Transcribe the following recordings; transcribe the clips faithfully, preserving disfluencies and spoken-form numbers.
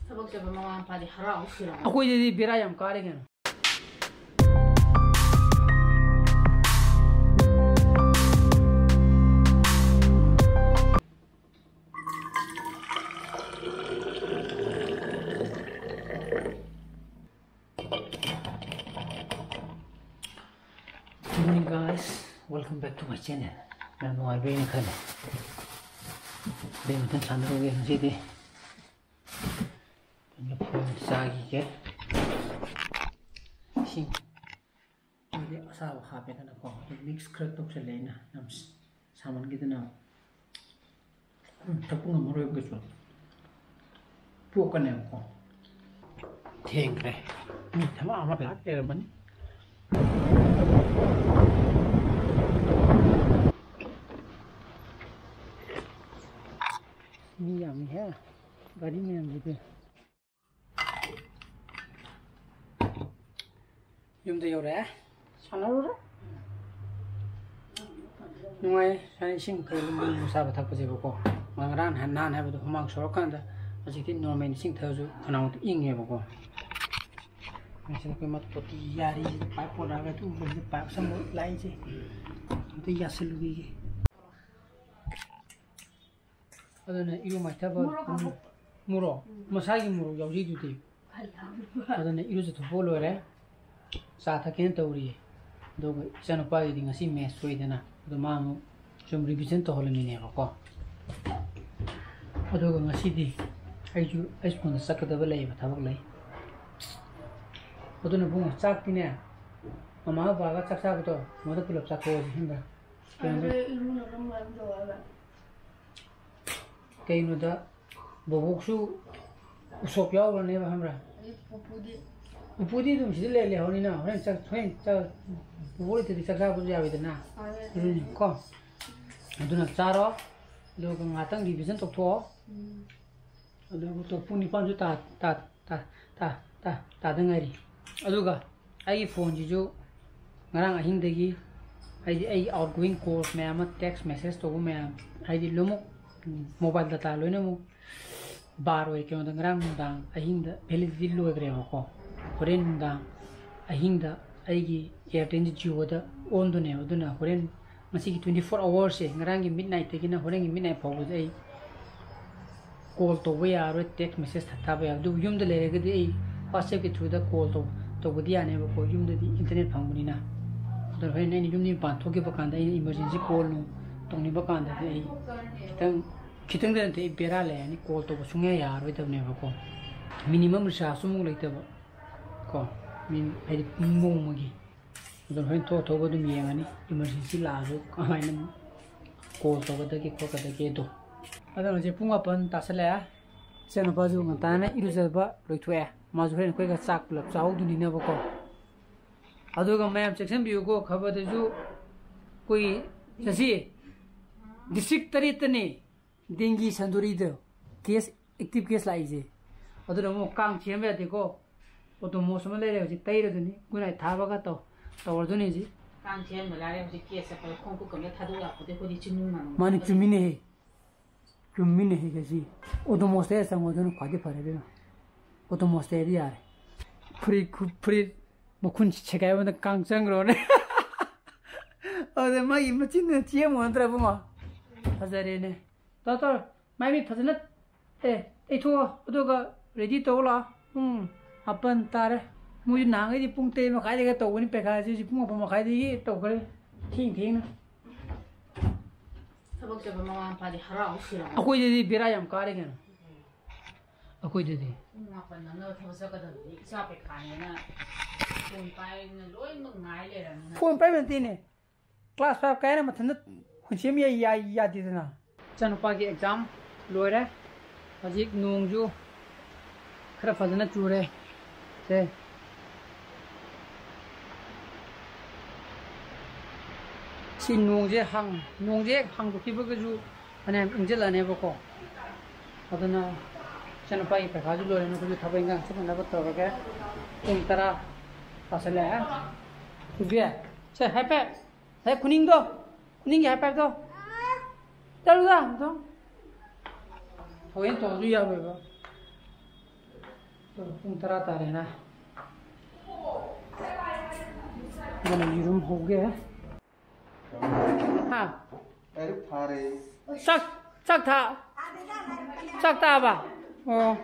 ꯊꯕꯛ ꯆꯠꯄ ꯃꯃꯥ ꯃꯄꯥꯗꯤ ꯍꯔꯥꯎ ꯁꯤꯔꯝꯃꯅꯤ꯫ ꯑꯩꯈꯣꯏꯗꯗꯤ ꯕꯦꯔꯥ ꯌꯥꯝ ꯀꯥꯔꯦ ꯀꯩꯅꯣ꯫ Good morning, guys. Welcome back to my channel. ꯌꯥꯝ ꯅꯨꯡꯉꯥꯏꯕ꯭ꯔꯥ ꯍꯥꯏꯅ ꯈꯜꯂꯦ꯫ ꯑꯗꯩ ꯃꯊꯪ ꯁꯥꯟꯅꯔꯨꯒꯦ ꯉꯁꯤꯗꯤ꯫ ꯑꯗꯨꯅ ꯐꯣꯟ ꯆꯥꯈꯤꯒꯦ꯫ ꯏꯁꯤꯡ ꯑꯩꯗꯤ ꯑꯁꯥꯕ ꯍꯥꯞꯄꯦꯗꯅꯀꯣ, ꯑꯗꯨ mix ꯈꯔ ꯇꯧꯁꯜꯂꯦ ꯑꯩꯅ, ꯌꯥꯝ ꯁ-, ꯁꯥꯃꯟꯈꯤꯗꯅ꯫ ꯎꯝ, ꯊꯛꯄ ꯉꯝꯃꯔꯣꯏꯕ ꯀꯩꯁꯨ꯫ ꯄꯣꯛꯀꯅꯦꯕꯀꯣ꯫ ꯊꯦꯡꯈ꯭ꯔꯦ꯫ ꯃꯤ ꯊꯕꯛ ꯑꯃ ꯂꯥꯛ ꯂꯩꯔꯝꯃꯅꯤ꯫ ꯃꯤ ꯌꯥꯝꯃꯤꯍꯦ꯫ ꯒꯥꯔꯤ ꯃꯌꯥꯝꯁꯤꯗꯤ꯫ ꯌꯨꯝꯗ ꯌꯧꯔꯛꯑꯦ꯫ ꯁꯥꯟꯅꯔꯨꯔꯦ꯫ ꯅꯨꯡꯉꯥꯏ꯫ ꯁꯨꯃꯥꯏꯅ ꯏꯁꯤꯡ ꯈꯔ ꯂꯨꯝꯕꯨ ꯂꯨꯝꯕꯨ ꯁꯥꯕ ꯊꯛꯄꯁꯦꯕꯀꯣ꯫ ꯉꯔꯥꯡ ꯅꯍꯥꯟ, ꯅꯍꯥꯟ ꯍꯥꯏꯕꯗꯣ ꯍꯨꯃꯥꯡ ꯁꯧꯔꯀꯥꯟꯗ ꯍꯧꯖꯤꯛꯇꯤ normal ꯏꯁꯤꯡ ꯊꯛꯑꯁꯨ ꯈꯅꯥꯎꯗ ꯏꯪꯉꯦꯕꯀꯣ꯫ ꯃꯁꯤꯗ ꯑꯩꯈꯣꯏ ꯃꯥ ꯇꯣꯇꯤ ꯌꯥꯔꯤ ꯄꯥꯏꯞ ꯄꯣꯔꯛꯑꯒ ꯑꯗꯨꯒꯨꯝꯕꯁꯤꯗ ꯄꯥꯏꯞ ꯑꯁꯪꯕ ꯂꯥꯛꯏꯁꯦ꯫ ꯑꯝꯇ ꯌꯥꯁꯤꯜꯂꯨꯈꯤꯒꯦ꯫ ꯑꯗꯨꯅ ꯏꯔꯨ ꯃꯥꯏꯊꯕ ꯃꯣꯔꯣꯛ ꯍꯥꯞꯄꯣ꯫ ꯃꯣꯔꯣꯛ? ꯎꯝ꯫ ꯃꯁꯥꯒꯤ ꯃꯣꯔꯣꯛ ꯌꯥꯎꯖꯩꯗꯨꯗꯤ꯫ ꯀꯔꯤ ꯍꯥꯞꯄꯤꯕ? ꯑꯗꯨꯅ ꯏꯔꯨꯖꯊꯣꯛꯄ ꯂꯣꯏꯔꯦ꯫ ꯆꯥ ꯊꯛꯀꯦꯅ ꯇꯧꯔꯤꯌꯦ꯫ ꯑꯗꯨꯒ ꯏꯆꯥꯅꯨꯄꯥꯒꯤꯗꯤ ꯉꯁꯤ maths ꯁꯣꯏꯗꯅ, ꯑꯗꯣ ꯃꯥ ꯑꯃꯨꯛ ꯁꯨꯝ revision ꯇꯧꯍꯜꯂꯝꯃꯤꯅꯦꯕꯀꯣ꯫ ꯑꯗꯨꯒ ꯉꯁꯤꯗꯤ ꯑꯩꯁꯨ, ꯑꯩ ꯁ꯭ꯀꯨꯜꯗ ꯆꯠꯀꯗꯕ ꯂꯩꯌꯦꯕ, ꯊꯕꯛ ꯂꯩ꯫ ꯑꯗꯨꯅ ꯏꯕꯨꯡꯉꯣ, ꯆꯥꯛꯇꯤꯅꯦ, ꯃꯃꯥ ꯕꯕꯥꯒ ꯆꯥꯛ ꯆꯥꯕꯗꯣ ꯃꯗ ꯄꯨꯂꯞ ꯆꯥꯊꯣꯛꯑꯁꯤ ꯈꯪꯕ꯭ꯔꯥ? ꯀꯩꯅꯣꯗ ꯑꯗꯨꯗꯤ ꯏꯔꯨꯅ ꯀꯔꯝ ꯀꯥꯟ ꯇꯧꯔꯒ? ꯀꯩꯅꯣꯗ ꯕꯣꯕꯣꯛꯁꯨ ꯎꯁꯣꯞ ꯌꯥꯎꯈ꯭ꯔꯅꯦꯕ, ꯈꯪꯕ꯭ꯔꯥ? ꯑꯗꯩ ꯄꯨꯄꯨꯗꯤ? ꯄꯨꯄꯨꯗꯤ ꯑꯗꯨꯝ ꯁꯤꯗ ꯂꯩ, ꯂꯩꯍꯧꯅꯤꯅ, ꯍꯣꯔꯦꯟ ꯆꯥꯛ, ꯍꯣꯔꯦꯟ ꯆꯥꯛ, ꯄꯨꯄꯨ ꯂꯩꯇ꯭ꯔꯗꯤ ꯆꯥꯛ ꯆꯥꯕꯁꯨ ꯌꯥꯔꯣꯏꯗꯅ꯫ ꯑꯗꯨꯅꯦ꯫ ꯑꯗꯨꯅꯤ ꯀꯣ꯫ ꯑꯗꯨꯅ ꯆꯥꯔꯣ, ꯑꯗꯨꯒ ꯉꯥꯛꯇꯪ revision ꯇꯧꯊꯣꯛꯑꯣ꯫ ꯎꯝ꯫ ꯑꯗꯨꯒ ꯇꯣ ꯄꯨꯡ ꯅꯤꯄꯥꯟꯁꯨ ꯇꯥ-, ꯇꯥ-, ꯇꯥ-, ꯇꯥ-, ꯇꯥ-, ꯇꯥꯗ ꯉꯥꯏꯔꯤ꯫ ꯑꯗꯨꯒ ꯑꯩꯒꯤ ꯐꯣꯟꯁꯤꯁꯨ ꯉꯔꯥꯡ ꯑꯍꯤꯡꯗꯒꯤ, ꯍꯥꯏꯗꯤ, ꯑꯩꯒꯤ outgoing calls ꯃꯌꯥꯝ ꯑꯃ, text message ꯇꯧꯕ ꯃꯌꯥꯝ, ꯍꯥꯏꯗꯤ, ꯂꯣꯏꯅꯃꯛ mobile data ꯂꯣꯏꯅꯃꯛ ꯕꯥꯔ ꯑꯣꯏ ꯀꯩꯅꯣꯗ, ꯉꯔꯥꯡ ꯅꯨꯡꯗꯥꯡ ꯑꯍꯤꯡꯗ validity ꯂꯣꯏꯈ꯭ꯔꯦꯕꯀꯣ꯫ ꯍꯣꯔꯦꯟ ꯅꯨꯡꯗꯥꯡ ꯑꯍꯤꯡꯗ ꯑꯩꯒꯤ Airtelꯁꯦ Jioꯗ ꯑꯣꯟꯗꯣꯏꯅꯦꯕ꯫ ꯑꯗꯨꯅ ꯍꯣꯔꯦꯟ ꯉꯁꯤꯒꯤ twenty four hoursꯁꯦ, ꯉꯔꯥꯡꯒꯤ midnightꯇꯒꯤꯅ ꯍꯣꯔꯦꯟꯒꯤ midnight ꯐꯥꯎꯕꯗ ꯑꯩ call ꯇꯧꯕ ꯌꯥꯔꯣꯏ, text message ꯊꯥꯕ ꯌꯥꯔꯣꯏ꯫ ꯑꯗꯨꯕꯨ ꯌꯨꯝꯗ ꯂꯩꯔꯒꯗꯤ ꯑꯩ WhatsAppꯀꯤ throughꯗ call ꯇꯧ-, ꯇꯧꯕꯗꯤ ꯌꯥꯅꯦꯕꯀꯣ, ꯌꯨꯝꯗꯗꯤ internet ꯐꯪꯕꯅꯤꯅ꯫ ꯑꯗꯣ ꯍꯣꯔꯦꯟ ꯑꯩꯅ ꯌꯨꯝꯗꯒꯤ ꯃꯄꯥꯟ ꯊꯣꯛꯈꯤꯕ ꯀꯥꯟꯗ, ꯑꯩꯅ emergency callꯅꯨꯡ ꯇꯧꯅꯤꯡꯕ ꯀꯥꯟꯗꯗꯤ ꯑꯩ ꯈꯤꯇꯪ, ꯈꯤꯇꯪꯗ ꯅꯠꯇꯦ, ꯑꯩ ꯕꯦꯔꯥ ꯂꯩꯔꯅꯤ, call ꯇꯧꯕ ꯁꯨꯡꯌꯥ ꯌꯥꯔꯔꯣꯏꯗꯕꯅꯦꯕꯀꯣ꯫ Minimum rechargeꯁꯨ ꯑꯃꯨꯛ ꯂꯩꯇꯕ ꯀꯣ, ꯃꯤ ꯍꯥꯏꯗꯤ ꯄꯨꯡ ꯅꯣꯡꯃꯒꯤ꯫ ꯑꯗꯣ ꯍꯣꯔꯦꯟ ꯊꯣꯛ ꯊꯣꯛꯄ ꯑꯗꯨꯝ ꯌꯦꯡꯉꯅꯤ, emergency ꯂꯥꯛꯑꯁꯨ ꯀꯃꯥꯏꯅ call ꯇꯧꯒꯗꯒꯦ ꯈꯣꯠꯀꯗꯒꯦꯗꯣ꯫ ꯑꯗꯣ ꯍꯧꯖꯤꯛ ꯄꯨꯡ ꯃꯥꯄꯟ ꯇꯥꯁꯜꯂꯛꯑꯦ꯫ ꯏꯆꯥꯅꯨꯄꯥꯁꯨ ꯉꯟꯇꯥꯅ ꯏꯔꯨꯖꯕ ꯂꯣꯏꯊꯣꯛꯑꯦ꯫ ꯃꯥꯁꯨ ꯍꯣꯔꯦꯟ ꯑꯩꯈꯣꯏꯒ ꯆꯥꯛ ꯄꯨꯂꯞ ꯆꯥꯍꯧꯗꯣꯏꯅꯤꯅꯕꯀꯣ꯫ ꯑꯗꯨꯒ ꯃꯌꯥꯝ ꯆꯦꯛꯁꯤꯟꯕꯤꯌꯨꯀꯣ, ꯈꯕꯔꯗꯁꯨ ꯑꯩꯈꯣꯏ ꯉꯁꯤ district ꯇꯔꯦꯠꯇꯅꯤ dengue ꯁꯟꯗꯣꯔꯤꯗ case, active case ꯂꯥꯛꯏꯁꯦ꯫ ꯑꯗꯨꯅ ꯑꯃꯨꯛ ꯀꯥꯡ ꯆꯦꯟꯕ ꯌꯥꯗꯦꯀꯣ꯫ Odomos ꯑꯃ ꯂꯩꯔꯦ, ꯍꯧꯖꯤꯛ ꯇꯩꯔꯗꯨꯅꯤ, good night ꯊꯥꯕꯒ ꯇꯧ-, ꯇꯧꯔꯗꯨꯅꯤ ꯍꯧꯖꯤꯛ꯫ ꯀꯥꯡ ꯆꯦꯟꯕ ꯂꯥꯏꯔꯦ, ꯍꯧꯖꯤꯛ case ꯆꯠꯄꯗ ꯈꯣꯡ ꯈꯨꯠ ꯑꯝꯇ ꯊꯥꯗꯣꯛ ꯌꯥꯄꯣꯠꯇꯦ, ꯑꯩꯈꯣꯏꯗꯤ ꯆꯤꯡꯅꯨꯡ ꯃꯥꯅꯨꯡ ꯃꯥꯅꯤ, ꯆꯠꯄꯅꯤ꯫ ꯆꯨꯝꯃꯤꯅꯦꯍꯦ꯫ ꯆꯨꯝꯃꯤꯅꯦꯍꯦ ꯀꯩꯁꯤ꯫ Odomos ꯇꯩꯔ ꯆꯪꯉꯣ, ꯑꯗꯨꯅ ꯈ꯭ꯋꯥꯏꯗꯩ ꯐꯔꯦ ꯏꯕꯦꯝꯃ꯫ Odomos ꯇꯩꯔꯗꯤ ꯌꯥꯔꯦ꯫ ꯐꯨꯔꯤꯠ ꯈꯨ-, ꯐꯨꯔꯤꯠ ꯃꯈꯨꯟ ꯁꯦꯒꯥꯏꯕꯗ ꯀꯥꯡ ꯆꯪꯈ꯭ꯔꯣꯅꯦ꯫ ꯑꯗꯨꯗ ꯃꯥꯒꯤ ꯃꯆꯤꯟꯗꯨꯅ ꯆꯦꯟꯕ ꯅꯠꯇ꯭ꯔ ꯏꯕꯨꯡꯉꯣ? ꯐꯖꯔꯦꯅꯦ꯫ ꯇꯧ, ꯇꯧ꯫ ꯃꯥꯏ ꯃꯤꯠ ꯐꯖꯅ, ꯑꯦ, ꯇꯩꯊꯣꯛꯑꯣ꯫ ꯑꯗꯨꯒ ready ꯇꯧ ꯂꯥꯛꯑꯣ꯫ ꯄꯨꯡ ꯃꯥꯄꯟ ꯇꯥꯔꯦ꯫ ꯃꯣꯏꯁꯨ ꯅꯍꯥꯟꯈꯩꯗꯤ ꯄꯨꯡ ꯇꯔꯦꯠ ꯃꯈꯥꯏꯗꯒ ꯇꯧꯕꯅꯤ ꯄꯩꯈꯥꯁꯦ, ꯍꯧꯖꯤꯛ ꯄꯨꯡ ꯃꯥꯄꯟ ꯃꯈꯥꯏꯗꯒꯤ ꯇꯧꯈ꯭ꯔꯦ꯫ ꯊꯦꯡ ꯊꯦꯡꯅ꯫ ꯊꯕꯛ ꯆꯠꯄ ꯃꯃꯥ ꯃꯄꯥꯗꯤ ꯍꯔꯥꯎ ꯁꯤꯔꯕ꯫ ꯑꯩꯈꯣꯏꯗꯗꯤ ꯕꯦꯔꯥ ꯌꯥꯝ ꯀꯥꯔꯦ ꯀꯩꯅꯣ꯫ ꯑꯩꯈꯣꯏꯗꯗꯤ꯫ ꯄꯨꯡ ꯃꯥꯄꯟ ꯅꯪꯅꯕ ꯊꯕꯛ ꯆꯠꯀꯗꯕꯗꯤ ꯏꯆꯥ ꯄꯩꯈꯥꯅꯦꯅ phone ꯄꯥꯏꯅ ꯂꯣꯏꯅꯃꯛ ꯉꯥꯏ ꯂꯩꯔꯕꯅꯤꯅ꯫ Phone ꯄꯥꯏꯕ ꯅꯠꯇꯦꯅꯦ꯫ Class five ꯀꯥꯏꯅ ꯃꯊꯟꯇ ꯍꯨꯟꯁꯦꯝ ꯌꯥꯏ, ꯌꯥꯏ, ꯌꯥꯗꯦꯗꯅ꯫ ꯏꯆꯥꯅꯨꯄꯥꯒꯤ exam ꯂꯣꯏꯔꯦ꯫ ꯍꯧꯖꯤꯛ ꯅꯣꯡꯁꯨ ꯈꯔ ꯐꯖꯅ ꯆꯨꯔꯦ꯫ ꯁꯦ꯫ ꯁꯤ ꯅꯣꯡꯁꯦ ꯍꯥꯡ-, ꯅꯣꯡꯁꯦ ꯍꯦꯛ ꯍꯥꯡꯗꯣꯛꯈꯤꯕꯒꯁꯨ ꯐꯅꯌꯥꯝ ꯏꯪꯁꯤꯜꯂꯅꯦꯕꯀꯣ꯫ ꯑꯗꯨꯅ ꯏꯆꯥꯅꯨꯄꯥꯒꯤ ꯄꯩꯈꯥꯁꯨ ꯂꯣꯏꯔꯦ, ꯅꯈꯣꯏꯁꯨ ꯊꯕꯛ ꯏꯟꯈꯥꯡ ꯆꯠꯅꯅꯕ ꯇꯧꯔꯒꯦ꯫ ꯄꯨꯡ ꯇꯔꯥ ꯇꯥꯁꯜꯂꯛꯑꯦ꯫ ꯊꯣꯏꯕꯤ, ꯁꯦ, high five꯫ ꯁꯦ, ꯈꯨꯅꯤꯡꯗꯣ, ꯈꯨꯅꯤꯡꯒꯤ high fiveꯗꯣ꯫ ꯆꯠꯂꯨꯗ, ꯑꯗꯨꯝ꯫ ꯍꯣꯔꯦꯟ ꯇꯧꯔꯁꯨ ꯌꯥꯔꯣꯏꯕ꯫ ꯄꯨꯡ ꯇꯔꯥ ꯇꯥꯔꯦꯅ꯫ ꯑꯗꯨꯅ ꯌꯦꯔꯨꯝ ꯍꯧꯒꯦ꯫ ꯍꯥ? ꯂꯥꯏꯔꯤꯛ ꯊꯥꯔꯦ꯫ ꯆꯥꯛ, ꯆꯥꯛ ꯊꯥ-, ꯆꯥꯛ ꯇꯥꯕ? ꯑꯣ꯫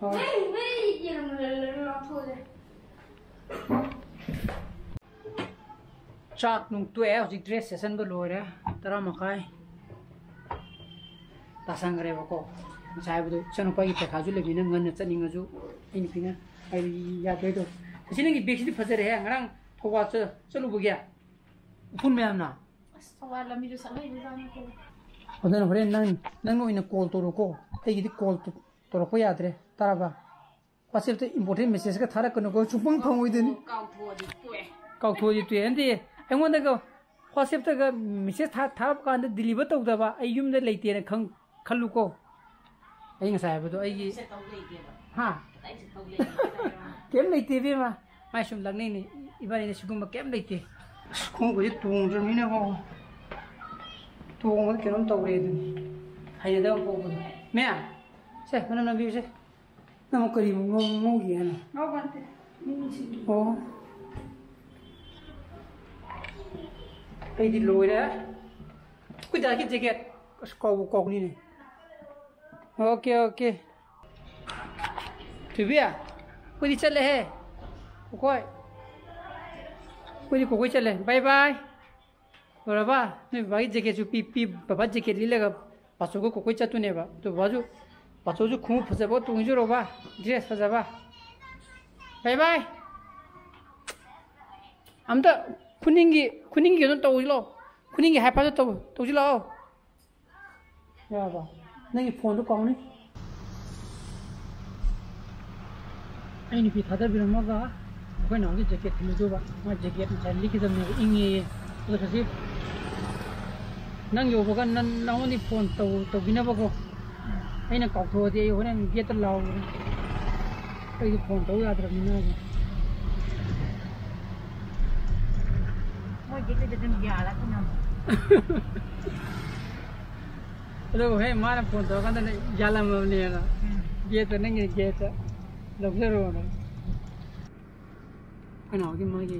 ꯍꯣꯏ꯫ ꯆꯥꯛ ꯅꯨꯡ ꯇꯣꯛꯑꯦ, ꯍꯧꯖꯤꯛ dress ꯁꯦꯁꯟꯕ ꯂꯣꯏꯔꯦ꯫ ꯇꯔꯥ ꯃꯈꯥꯏ ꯇꯥꯁꯟꯈ꯭ꯔꯦꯕꯀꯣ꯫ ꯉꯁꯥꯏ ꯍꯥꯏꯕꯗꯣ ꯏꯆꯥꯅꯨꯄꯥꯒꯤ ꯄꯩꯈꯥꯁꯨ ꯂꯩꯕꯅꯤꯅ ꯉꯟꯅ ꯆꯠꯅꯤꯡꯉꯁꯨ ꯑꯩ ꯅꯨꯄꯤꯅ ꯍꯥꯏꯗꯤ ꯌꯥꯗꯦ꯫ ꯑꯗꯣ ꯉꯁꯤ ꯅꯪꯒꯤ bagꯁꯤꯗꯤ ꯐꯖꯔꯦꯍꯦ, ꯉꯔꯥꯡ ꯊꯧꯕꯥꯜ ꯆ-, ꯆꯠꯂꯨꯕꯒꯤ ꯎꯐꯨꯟ ꯃꯌꯥꯝꯅ꯫ ꯑꯁ, ꯊꯧꯕꯥꯜ ꯂꯝꯕꯤꯗꯣ ꯁꯠꯂꯛꯏꯕꯖꯥꯠꯅꯤ ꯑꯩꯈꯣꯏ꯫ ꯑꯗꯨꯅ ꯍꯣꯔꯦꯟ ꯅꯪ, ꯅꯪꯅ ꯑꯣꯏꯅ call ꯇꯧꯔꯣꯀꯣ, ꯑꯩꯒꯤꯗꯤ call ꯇ-, ꯇꯧꯔꯛꯄ ꯌꯥꯗ꯭ꯔꯦ, ꯇꯥꯔꯕ? WhatsAppꯇ important messageꯀ ꯊꯥꯔꯛꯀꯅꯨꯀꯣ, ꯁꯨꯡꯐꯪ ꯐꯪꯉꯣꯏꯗꯣꯏꯅꯤ꯫ ꯀꯥꯎꯊꯣꯛꯑꯗꯤ ꯇꯣꯛꯑꯦ꯫ ꯀꯥꯎꯊꯣꯛꯑꯗꯤ ꯇꯣꯛꯑꯦ꯫ ꯅꯠꯇꯦ, ꯑꯩꯉꯣꯟꯗꯒ WhatsAppꯇꯒ message ꯊꯥ-, ꯊꯥꯔꯛꯄ ꯀꯥꯟꯗ deliver ꯇꯧꯗꯕ, ꯑꯩ ꯌꯨꯝꯗ ꯂꯩꯇꯦꯅ ꯈꯪ-, ꯈꯜꯂꯨꯀꯣ꯫ ꯑꯩ ꯉꯁꯥꯏ ꯍꯥꯏꯕꯗꯣ ꯑꯩꯒꯤ ꯀꯩꯝ ꯂꯩꯇꯦ ꯏꯕꯦꯝꯃ꯫ ꯃꯥꯏ ꯁꯨꯝ ꯂꯛꯅꯩꯅꯦ꯫ ꯏꯕꯥꯅꯤꯗꯤ ꯁꯤꯒꯨꯝꯕ ꯀꯩꯝ ꯂꯩꯇꯦ꯫ ꯑꯁ, ꯈꯣꯡꯎꯞꯀꯁꯦ ꯇꯣꯡꯗ꯭ꯔꯕꯅꯤꯅꯀꯣ꯫ ꯇꯣꯡꯕꯗ ꯀꯩꯅꯣꯝ ꯇꯧꯔꯦ ꯑꯗꯨꯅꯤ꯫ ꯍꯩꯅꯗꯕ ꯑꯃ ꯄꯣꯛꯄꯗꯣ꯫ ꯃꯌꯥ, ꯁꯦ, ꯃꯅꯝ ꯅꯝꯕꯤꯌꯨꯁꯦ꯫ ꯅꯪ ꯀꯔꯤ ꯉꯧ-, ꯉꯧꯔꯤ ꯍꯥꯏꯅꯣ? ꯉꯧꯕ ꯅꯠꯇꯦ꯫ ꯃꯤꯃꯤ ꯁꯤꯡꯖꯨ꯫ ꯑꯣ꯫ ꯑꯩꯗꯤ ꯂꯣꯏꯔꯦ꯫ ꯑꯩꯈꯣꯏ ꯗꯥꯒꯤ jacket꯫ ꯑꯁ, ꯀꯥꯎꯕꯨ ꯀꯥꯎꯅꯤꯅꯦ꯫ OK, OK꯫ ꯊꯣꯏꯕꯤ, ꯑꯩꯈꯣꯏꯗꯤ ꯆꯠꯂꯦꯍꯦ꯫ ꯀꯣꯀꯣꯏ꯫ ꯑꯩꯈꯣꯏꯗꯤ ꯀꯣꯀꯣꯏ ꯆꯠꯂꯦ꯫ Bye bye꯫ ꯂꯣꯏꯔꯕ? ꯅꯣꯏ ꯕꯕꯥꯒꯤ jacketꯁꯨ ꯄꯤ, ꯄꯤ, ꯕꯕꯥ jacket ꯂꯤꯠꯂꯒ ꯄꯥꯆꯧꯒ ꯀꯣꯀꯣꯏ ꯆꯠꯇꯣꯏꯅꯦꯕ꯫ ꯑꯗꯨ ꯕꯕꯥꯁꯨ, ꯄꯥꯆꯧꯁꯨ ꯈꯣꯡꯎꯞ ꯐꯖꯕ ꯇꯣꯡꯖꯔꯣꯕ, dress ꯐꯖꯕ꯫ Bye bye꯫ ꯑꯝꯇ ꯈꯨꯅꯤꯡꯒꯤ, ꯈꯨꯅꯤꯡꯒꯤ ꯀꯩꯅꯣ ꯇꯧꯁꯤ ꯂꯥꯛꯑꯣ꯫ ꯈꯨꯅꯤꯡꯒꯤ high fiveꯇꯣ ꯇꯧ-, ꯇꯧꯁꯤ ꯂꯥꯛꯑꯣ꯫ ꯌꯥꯔꯕ? ꯅꯪꯒꯤ phoneꯗꯣ ꯀꯥꯎꯅꯤ꯫ ꯑꯩ ꯅꯨꯄꯤ ꯊꯥꯗꯕꯤꯔꯝꯃꯒ ꯑꯩꯈꯣꯏ ꯅꯥꯎꯒꯤ jacket ꯊꯤꯜꯂꯨꯗꯧꯕ꯫ ꯃꯥ jacket ꯉꯁꯥꯏ ꯂꯤꯠꯀꯗꯕꯅꯦꯕ, ꯏꯪꯉꯦꯌꯦ꯫ ꯑꯗꯣ ꯍꯧꯖꯤꯛ ꯅꯪ ꯌꯧꯕꯒ ꯅꯪ, ꯅꯉꯣꯟꯗ phone ꯇꯧ-, ꯇꯧꯕꯤꯅꯕꯀꯣ꯫ ꯑꯩꯅ ꯀꯥꯎꯊꯣꯛꯑꯗꯤ ꯑꯩ ꯍꯣꯔꯦꯟ gateꯇ ꯂꯥꯎꯔꯦ꯫ ꯑꯩꯗꯤ phone ꯇꯧ ꯌꯥꯗ꯭ꯔꯕꯅꯤꯅ꯫ ꯃꯣꯏ gateꯇꯨꯗ ꯑꯗꯨꯝ ꯌꯥꯜꯂ ꯊꯝꯃꯝꯃꯣ꯫ ꯑꯗꯨꯕꯨ ꯍꯦꯛ ꯃꯥꯅ ꯐꯣꯟ ꯇꯧꯔꯀꯥꯟꯗꯅꯦ ꯌꯥꯜꯂꯝꯃꯕꯅꯦꯅ꯫ ꯒꯦꯠꯇ, ꯅꯪꯒꯤ ꯒꯦꯠꯇ ꯂꯧꯖꯔꯣꯅ꯫ ꯑꯩꯈꯣꯏ ꯅꯥꯎꯒꯤ ꯃꯥꯒꯤ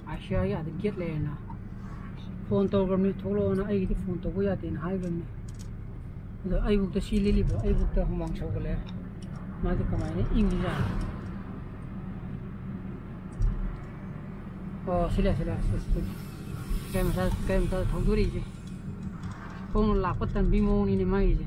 ꯑꯥꯏꯁꯤꯌꯥꯒꯤ ꯑꯥꯗ ꯒꯦꯠ ꯂꯩꯌꯦꯅ꯫ ꯐꯣꯟ ꯇꯧꯈ꯭ꯔꯕꯅꯤ, ꯊꯣꯛꯂꯛꯑꯣꯅ꯫ ꯑꯩꯒꯤꯗꯤ ꯐꯣꯟ ꯇꯧꯕ ꯌꯥꯗꯦꯅ ꯍꯥꯏꯈ꯭ꯔꯕꯅꯤ꯫ ꯑꯗꯣ ꯑꯩꯕꯨꯛꯇ ꯁꯤ ꯂꯤꯜꯂꯤꯕ, ꯑꯩꯕꯨꯛꯇ ꯍꯨꯃꯥꯡ ꯁꯧꯒꯠꯂꯛꯑꯦ꯫ ꯃꯥꯗꯤ ꯀꯃꯥꯏꯅ ꯏꯪꯉꯤꯖꯥꯠꯅꯣ? ꯑꯣ, ꯁꯤꯂꯦ, ꯁꯤꯂꯦ, ꯁꯤ, ꯁꯤ꯫ ꯀꯩ ꯃꯆꯥ, ꯀꯩ ꯃꯆꯥ ꯊꯧꯗꯣꯔꯛꯏꯁꯦ? ꯈꯣꯡꯅ ꯂꯥꯛꯄ ꯇꯟꯕꯤ ꯃꯑꯣꯡꯅꯤꯅꯦ ꯃꯥꯒꯤꯁꯦ꯫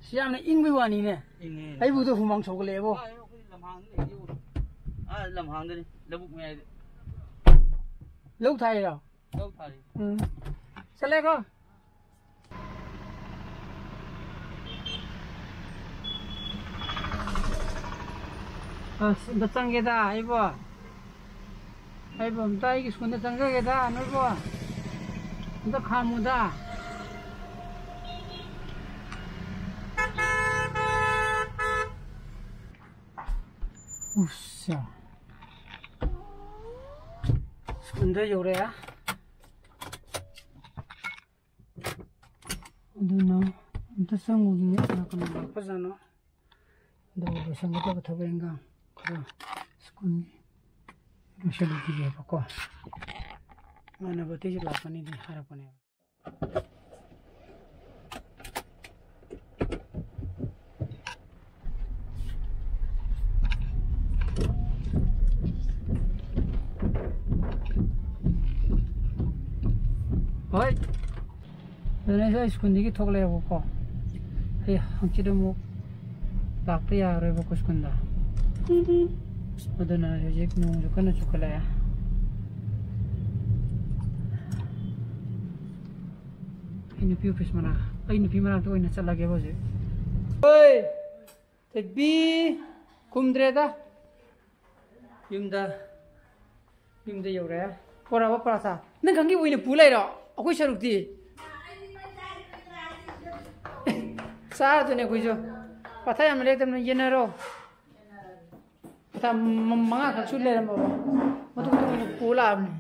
ꯁꯤ ꯌꯥꯝꯅ ꯏꯪꯕꯩ ꯋꯥꯅꯤꯅꯦ꯫ ꯏꯪꯉꯦ꯫ ꯑꯩꯕꯨꯗ ꯍꯨꯃꯥꯡ ꯁꯧꯒꯠꯂꯛꯑꯦꯕꯣ꯫ ꯑꯥ, ꯑꯩꯈꯣꯏ ꯂꯝꯍꯥꯡꯗ ꯂꯩꯌꯦ꯫ ꯑꯥ, ꯂꯝꯍꯥꯡꯗꯅꯤ, ꯂꯧꯕꯨꯛ ꯃꯌꯥꯏꯗ꯫ ꯂꯧ ꯊꯥꯏꯔꯣ? ꯂꯧ ꯊꯥꯔꯤ꯫ ꯎꯝ꯫ ꯆꯠꯂꯦꯀꯣ꯫ ꯑꯁ, ꯑꯝꯇ ꯆꯪꯒꯦꯗ ꯑꯩꯕꯣ꯫ ꯑꯩꯕꯨ ꯑꯝꯇ ꯑꯩꯒꯤ ꯁ꯭ꯀꯨꯜꯗ ꯆꯪꯖꯒꯦꯗ, ꯅꯣꯏꯕꯨ ꯑꯝꯇ ꯈꯥꯝꯃꯨꯗ꯫ ꯎꯁ꯫ ꯁ꯭ꯀꯨꯜꯗ ꯌꯧꯔꯛꯑꯦ꯫ ꯑꯗꯨꯅ ꯑꯝꯇ ꯆꯪꯉꯨꯒꯦ, ꯀꯅꯥ ꯀꯅꯥ ꯂꯥꯛꯄꯖꯥꯠꯅꯣ꯫ ꯑꯗꯨꯒ ꯂꯣꯏꯁꯟꯒꯗꯕ ꯊꯕꯛ ꯏꯟꯈꯥꯡ ꯈꯔ ꯁ꯭ꯀꯨꯜꯒꯤ ꯂꯣꯏꯁꯜꯂꯨꯈꯤꯒꯦꯕꯀꯣ꯫ ꯏꯃꯥꯟꯅꯕ ꯑꯇꯩꯁꯨ ꯂꯥꯛꯀꯅꯤꯗꯤ ꯍꯥꯏꯔꯛꯄꯅꯦꯕ꯫ ꯍꯣꯏ꯫ ꯑꯗꯨꯅ ꯑꯩꯁꯨ ꯁ꯭ꯀꯨꯜꯗꯒꯤ ꯊꯣꯛꯂꯛꯑꯦꯕꯀꯣ꯫ ꯑꯩ ꯍꯪꯆꯤꯠ ꯑꯃꯨꯛ ꯂꯥꯛꯄ ꯌꯥꯔꯔꯣꯏꯕꯀꯣ ꯁ꯭ꯀꯨꯜꯗ꯫ ꯑꯗꯨꯅ ꯍꯧꯖꯤꯛ ꯅꯣꯡꯁꯨ ꯀꯟꯅ ꯆꯨꯈꯠꯂꯛꯑꯦ꯫ ꯑꯩ ꯅꯨꯄꯤ ꯑꯣꯐꯤꯁ ꯃꯅꯥꯛ, ꯑꯩ ꯅꯨꯄꯤ ꯃꯅꯥꯛꯇ ꯑꯣꯏꯅ ꯆꯠꯂꯒꯦꯕ ꯍꯧꯖꯤꯛ꯫ ꯍꯣꯏ, ꯊꯣꯏꯕꯤ, ꯈꯨꯝꯗ꯭ꯔꯦꯗ꯫ ꯌꯨꯝꯗ, ꯌꯨꯝꯗ ꯌꯧꯔꯦ꯫ ꯄꯣꯔꯛꯑꯕ ꯄꯔꯥꯊꯥ? ꯅꯪ ꯈꯪꯒꯤ ꯑꯣꯏꯅ ꯄꯨ ꯂꯩꯔꯣ? ꯑꯩꯈꯣꯏ ꯁꯔꯨꯛꯇꯤ? ꯆꯥꯔꯗꯨꯅꯦ ꯑꯩꯈꯣꯏꯁꯨ꯫ ꯄꯔꯥꯊꯥ ꯌꯥꯝ ꯂꯦꯛꯇꯕꯅ ꯌꯦꯟꯅꯔꯣ꯫ ꯊꯥ ꯃ-, ꯃꯉꯥ ꯈꯛꯁꯨ ꯂꯩꯔꯝꯃꯕ ꯃꯇꯨꯡ ꯃꯇꯨꯡ ꯄꯨ ꯂꯥꯛꯑꯕꯅꯤ꯫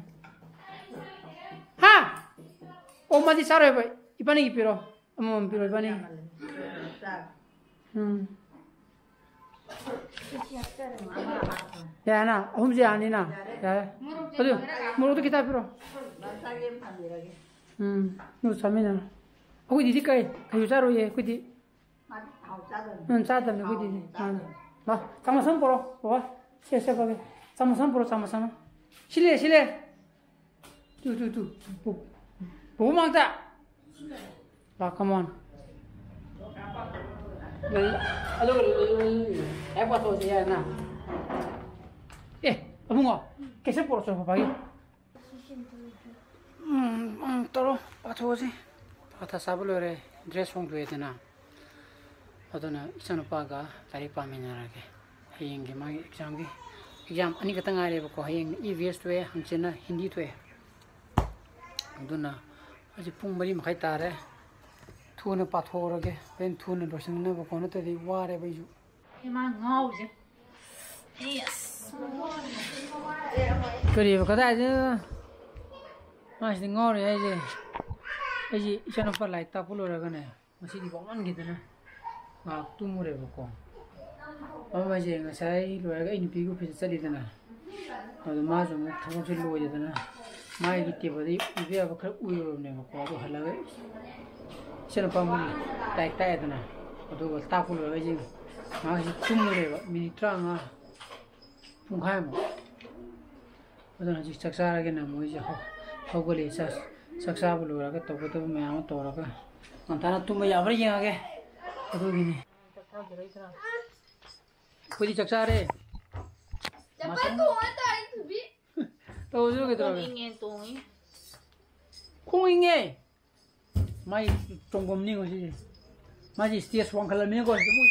ꯍꯥ? ꯑꯣ, ꯃꯥꯗꯤ ꯆꯥꯔꯣꯏꯕ꯫ ꯏꯕꯥꯅꯤꯒꯤ ꯄꯤꯔꯣ꯫ ꯑꯃꯃꯝ ꯄꯤꯔꯣ, ꯏꯕꯥꯅꯤ꯫ ꯎꯝ꯫ ꯌꯥꯔꯦꯅ? ꯑꯍꯨꯝꯁꯦ ꯌꯥꯔꯅꯤꯅ? ꯌꯥꯔꯦ꯫ ꯑꯗꯨ ꯃꯣꯔꯣꯛꯇꯣ ꯈꯤꯇ ꯄꯤꯔꯣ꯫ ꯎꯝ, ꯑꯗꯨ ꯆꯥꯃꯤꯟꯅꯔꯣ꯫ ꯑꯩꯈꯣꯏꯗꯤꯗꯤ ꯀꯩ? ꯀꯩꯁꯨ ꯆꯥꯔꯣꯏꯌꯦ ꯑꯩꯈꯣꯏꯗꯤ꯫ ꯎꯝ, ꯆꯥꯗꯕꯅꯤ ꯑꯩꯈꯣꯏꯗꯤ꯫ ꯃꯥꯅꯦ꯫ ꯂꯥꯎ, ꯆꯥꯃꯁ ꯑꯃ ꯄꯨꯔꯛꯑꯣ, ꯕꯕꯥ꯫ ꯁꯦ, ꯁꯦ, ꯐꯒꯦ꯫ ꯆꯥꯃꯁ ꯑꯃ ꯄꯨꯔꯛꯑꯣ, ꯆꯥꯃꯁ ꯑꯃ꯫ ꯁꯤꯂꯦ, ꯁꯤꯂꯦ꯫ ꯇꯨ, ꯇꯨ, ꯇꯨ꯫ ꯄꯨ-, ꯄꯨ ꯃꯃꯥꯡꯗ꯫ ꯂꯥꯎ, come on꯫ ꯑꯗꯨꯒ ꯍꯦꯛ ꯄꯥꯊꯣꯛꯑꯁꯤ ꯌꯥꯔꯦꯅ꯫ ꯑꯦ, ꯑꯕꯨꯡꯉꯣ, ꯀꯦꯁꯦꯠ ꯄꯨꯔꯛꯑꯣ, ꯄꯄꯥꯒꯤ꯫ ꯎꯝ, ꯎꯝ, ꯇꯧꯔꯣ, ꯄꯥꯊꯣꯛꯑꯁꯤ꯫ ꯄꯥꯊ ꯆꯥꯕ ꯂꯣꯏꯔꯦ, dress ꯍꯣꯡꯗꯣꯛꯑꯦꯗꯅ꯫ ꯑꯗꯨꯅ ꯏꯆꯥꯅꯨꯄꯥꯒ ꯂꯥꯏꯔꯤꯛ ꯄꯥꯃꯤꯟꯅꯔꯒꯦ꯫ ꯍꯌꯦꯡꯒꯤ ꯃꯥꯒꯤ examꯒꯤ, exam ꯑꯅꯤꯈꯛꯇ ꯉꯥꯏꯔꯦꯕꯀꯣ꯫ ꯍꯌꯦꯡꯅ E V S ꯊꯣꯛꯑꯦ, ꯍꯪꯆꯤꯠꯅ ꯍꯤꯟꯗꯤ ꯊꯣꯛꯑꯦ꯫ ꯑꯗꯨꯅ ꯍꯧꯖꯤꯛ ꯄꯨꯡ ꯃꯔꯤ ꯃꯈꯥꯏ ꯇꯥꯔꯦ꯫ ꯊꯨꯅ ꯄꯥꯊꯣꯛꯑꯔꯒꯦ꯫ ꯍꯣꯔꯦꯟ ꯊꯨꯅ ꯂꯣꯏꯁꯤꯟꯅꯕꯀꯣ, ꯅꯠꯇ꯭ꯔꯗꯤ ꯋꯥꯔꯦꯕ ꯑꯩꯁꯨ꯫ ꯏꯃꯥ ꯉꯥꯎꯔꯤꯁꯦ꯫ ꯀꯔꯤꯕ, ꯀꯗꯥꯏꯗ? ꯃꯥꯁꯤꯗꯤ ꯉꯥꯎꯔꯤ ꯍꯥꯏꯁꯦ꯫ ꯑꯩꯁꯦ ꯏꯆꯥꯅꯨꯄꯥ ꯂꯥꯏꯔꯤꯛ ꯇꯥꯛꯄ ꯂꯣꯏꯔꯒꯅꯦ, ꯉꯁꯤꯗꯤ ꯋꯥꯃꯟꯈꯤꯗꯅ ꯉꯥꯏꯍꯥꯛ ꯇꯨꯝꯃꯨꯔꯦꯕꯀꯣ꯫ ꯃꯃꯥꯁꯦ ꯉꯁꯥꯏ ꯂꯣꯏꯔꯒ ꯑꯩ ꯅꯨꯄꯤꯒꯤ officeꯇ ꯆꯠꯂꯤꯗꯅ, ꯑꯗꯣ ꯃꯥꯁꯨ ꯑꯃꯨꯛ ꯊꯕꯛꯁꯦ ꯂꯣꯏꯗꯦꯗꯅ, ꯃꯥꯒꯤ tableꯗ ꯏꯕ ꯌꯥꯕ ꯈꯔ ꯎꯏꯔꯨꯔꯕꯅꯦꯕꯀꯣ꯫ ꯑꯗꯨ ꯍꯜꯂꯒ ꯏꯆꯥꯅꯨꯄꯥ ꯑꯃꯒꯤ ꯂꯥꯏꯔꯤꯛ ꯇꯥꯛꯑꯦꯗꯅ, ꯑꯗꯨꯒ ꯇꯥꯛꯄ ꯂꯣꯏꯔꯒ ꯑꯩꯁꯦ ꯉꯥꯏꯍꯥꯛꯁꯤ ꯇꯨꯝꯃꯨꯔꯦꯕ, minute ꯇꯔꯥꯃꯉꯥ, ꯄꯨꯡꯈꯥꯏꯃꯨꯛ꯫ ꯑꯗꯨꯅ ꯍꯧꯖꯤꯛ ꯆꯥꯛ ꯆꯥꯔꯒꯦꯅ ꯃꯣꯏꯁꯦ ꯍꯧ-, ꯍꯧꯒꯠꯂꯛꯑꯦ꯫ ꯆꯥꯛ, ꯆꯥꯛ ꯆꯥꯕ ꯂꯣꯏꯔꯒ ꯇꯧꯒꯗꯕ ꯃꯌꯥꯝ ꯑꯃ ꯇꯧꯔꯒ ꯉꯟꯇꯥꯅ ꯇꯨꯝꯕ ꯌꯥꯕ꯭ꯔꯥ ꯌꯦꯡꯉꯒꯦ꯫ ꯑꯗꯨꯒꯤꯅꯤ꯫ ꯑꯩꯈꯣꯏꯗꯤ ꯆꯥꯛ ꯆꯥꯔꯦ꯫ ꯆꯄꯜ ꯃꯁꯝ ꯇꯣꯡꯉ ꯇꯥꯔꯤ ꯄꯨꯕꯤ꯫ ꯇꯧꯔꯁꯨ ꯀꯩꯗꯧꯔꯒꯦ? ꯈꯣꯡ ꯏꯪꯉꯦ, ꯇꯣꯡꯉꯤ꯫ ꯈꯣꯡ ꯏꯪꯉꯦ꯫ ꯃꯥꯏ ꯆꯣꯡꯐꯝꯅꯤ ꯉꯁꯤꯁꯦ꯫ ꯃꯥꯁꯦ stage ꯋꯥꯡꯈꯠꯂꯝꯃꯤꯅꯀꯣ, ꯁꯤꯗ ꯑꯃꯨꯛ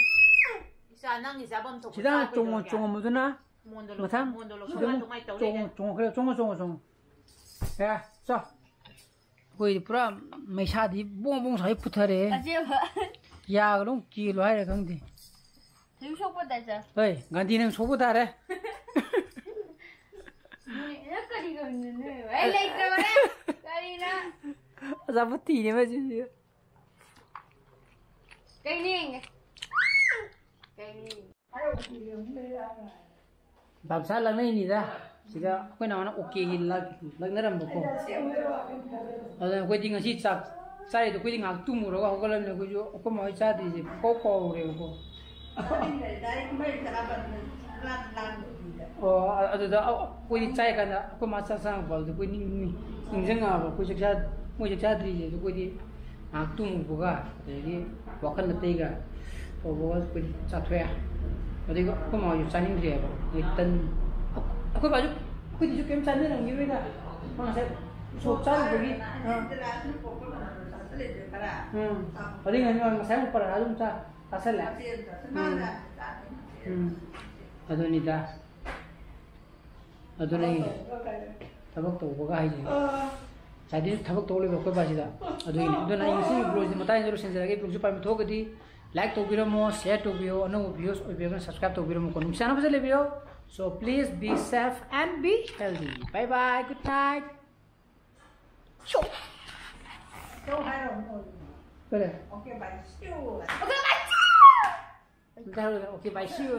ꯏꯆꯥ, ꯅꯪꯒꯤ ꯆꯥꯐꯝ ꯊꯣꯛꯄ ꯁꯤꯗ ꯑꯃꯨꯛ ꯆꯥꯕ ꯆꯣꯡꯉꯣ-, ꯀꯩꯗꯧꯔꯒꯦ? ꯆꯣꯡꯉꯝꯕꯗꯨꯅ ꯃꯣꯟꯗꯣ ꯂꯧ-, ꯃꯊꯪ ꯃꯣꯟꯗꯣ ꯁꯤꯗ ꯂꯧꯁꯜꯂꯒ ꯑꯃꯨꯛ ꯑꯗꯨꯃꯥꯏꯅ ꯇꯧ ꯆꯣꯡꯉꯣ, ꯂꯩꯔꯦ꯫ ꯆꯣꯡꯉꯣ, ꯈꯔ ꯆꯣꯡꯉꯣ, ꯆꯣꯡꯉꯣ, ꯆꯣꯡꯉꯣ꯫ ꯌꯥ, ꯆꯣ꯫ ꯑꯩꯈꯣꯏꯗꯤ ꯄꯨꯔꯥ ꯃꯩꯁꯥꯗꯤ ꯕꯣꯡ ꯕꯣꯡ ꯁꯥꯏ ꯄꯨꯊꯔꯦ꯫ ꯑꯁꯦꯡꯕ꯫ ꯌꯥꯒ ꯂꯣꯏ ꯀꯦꯜꯂꯣ ꯍꯥꯏꯔ ꯈꯪꯗꯦ꯫ ꯁꯤꯁꯨ ꯁꯣꯛꯄ ꯇꯥꯏ ꯆꯥ꯫ ꯍꯣꯏ, ꯒꯥꯟꯙꯤ ꯅꯪ ꯁꯣꯛꯄ ꯇꯥꯔꯦ꯫ ꯅꯣꯏꯅ ꯀꯔꯤ ꯀꯧꯔꯤꯅꯣ ꯅꯣꯏ? ꯑꯩ ꯂꯩꯇ꯭ꯔꯕꯅꯦ꯫ ꯀꯔꯤꯅꯣ? ꯑꯆꯥꯄꯣꯠ ꯊꯤꯔꯦ ꯃꯁꯤꯁꯨ꯫ ꯀꯩꯅꯦ? ꯀꯩꯅꯦ? ꯕꯥꯞꯁꯥ ꯂꯛꯅꯩꯅꯤꯗ꯫ ꯁꯤꯗ ꯑꯩꯈꯣꯏ ꯅꯍꯥꯟ ꯑꯣꯀꯦꯒꯤ ꯂꯛ-, ꯂꯛꯅꯔꯝꯕꯀꯣ꯫ ꯑꯗꯨꯅ ꯑꯩꯈꯣꯏꯗꯤ ꯉꯁꯤ ꯆꯥꯛ ꯆꯥꯔꯤꯗꯣ ꯑꯩꯈꯣꯏꯗꯤ ꯉꯥꯏꯍꯥꯛ ꯇꯨꯝꯃꯨꯔꯒ ꯍꯧꯒꯠꯂꯕꯅꯤꯅ ꯑꯩꯈꯣꯏꯁꯨ ꯑꯩꯈꯣꯏ ꯃꯥ ꯍꯣꯏ ꯆꯥꯗ꯭ꯔꯤꯁꯦ ꯄꯨꯡꯀꯥꯎ ꯀꯥꯎꯔꯦꯕꯀꯣ꯫ ꯑꯣ, ꯑ-, ꯑꯗꯨꯗ ꯑ-, ꯑꯩꯈꯣꯏꯗꯤ ꯆꯥꯏ ꯀꯥꯟꯗ ꯑꯩꯈꯣꯏ ꯃꯥ ꯆꯥꯛ ꯆꯥꯔꯛꯄ ꯑꯗꯨꯗ ꯑꯩꯈꯣꯏ ꯅꯤꯡ-, ꯅꯤꯡ-, ꯅꯤꯡꯁꯤꯡꯉꯛꯑꯕ ꯑꯩꯈꯣꯏ ꯆꯥꯛ ꯆꯥ-, ꯃꯣꯏ ꯆꯥꯛ ꯆꯥꯗ꯭ꯔꯤꯁꯦ ꯑꯗꯨ ꯑꯩꯈꯣꯏꯗꯤ ꯉꯥꯏꯍꯥꯛ ꯇꯨꯝꯃꯨꯕꯒ ꯑꯗꯒꯤ ꯋꯥꯈꯜ ꯑꯇꯩꯒ ꯇꯧꯕꯒ ꯑꯩꯈꯣꯏꯗꯤ ꯆꯥꯊꯣꯛꯑꯦ꯫ ꯑꯗꯒꯤ ꯑꯩꯈꯣꯏ ꯃꯥ ꯍꯣꯏꯁꯨ ꯆꯥꯅꯤꯡꯗ꯭ꯔꯦꯕ ꯃꯣꯏ ꯇꯟ꯫ ꯑꯩꯈꯣꯏ ꯕꯥꯁꯨ ꯑꯩꯈꯣꯏꯗꯤꯁꯨ ꯀꯩꯝ ꯆꯥꯅꯤꯡꯉꯝꯈꯤꯔꯣꯏꯗ꯫ ꯃꯥ ꯉꯁꯥꯏ ꯎꯁꯣꯞ ꯆꯥꯔꯨꯕꯒꯤ꯫ ꯑꯥ꯫ ꯎꯝ꯫ ꯑꯗꯨꯏ ꯉꯥꯏ ꯉꯁꯥꯏ ꯑꯃꯨꯛ ꯄꯔꯥ ꯑꯗꯨꯝ ꯆꯥ ꯆꯥꯁꯜꯂꯦ꯫ ꯎꯝ꯫ ꯎꯝ꯫ ꯑꯗꯨꯅꯤꯗ꯫ ꯑꯗꯨꯅ ꯑꯩ ꯊꯕꯛ ꯇꯧꯕꯒ ꯍꯥꯏꯁꯦ꯫ ꯉꯁꯥꯏꯗꯩꯁꯨ ꯊꯕꯛ ꯇꯧ ꯂꯩꯕ ꯑꯩꯈꯣꯏ ꯕꯥꯁꯤꯗ꯫ ꯑꯗꯨꯒꯤꯅꯤ꯫ ꯑꯗꯨꯅ ꯑꯩ ꯉꯁꯤꯒꯤ vlogꯁꯤ ꯃꯇꯥꯡꯁꯤꯗ ꯂꯣꯏꯁꯤꯟꯖꯔꯒꯦ꯫ Vlogꯁꯤ ꯄꯥꯝꯕꯤ ꯊꯣꯛꯑꯒꯗꯤ like ꯇꯧꯕꯤꯔꯝꯃꯣ, share ꯇꯧꯕꯤꯌꯣ, ꯑꯅꯧꯕ viewers ꯑꯣꯏꯕꯤꯔꯒꯅ subscribe ꯇꯧꯕꯤꯔꯝꯃꯣꯀꯣ꯫ ꯅꯨꯡꯁꯤꯆꯥꯟꯅ ꯐꯖꯅ ꯂꯩꯕꯤꯌꯣ꯫ So please be safe and be healthy. Bye bye. Good night. ꯀꯔꯤ? Okay, bye. See you. Okay, bye. See you. ꯑꯝꯇ ꯍꯥꯏꯔꯣꯗꯅ, "Okay, bye, see you."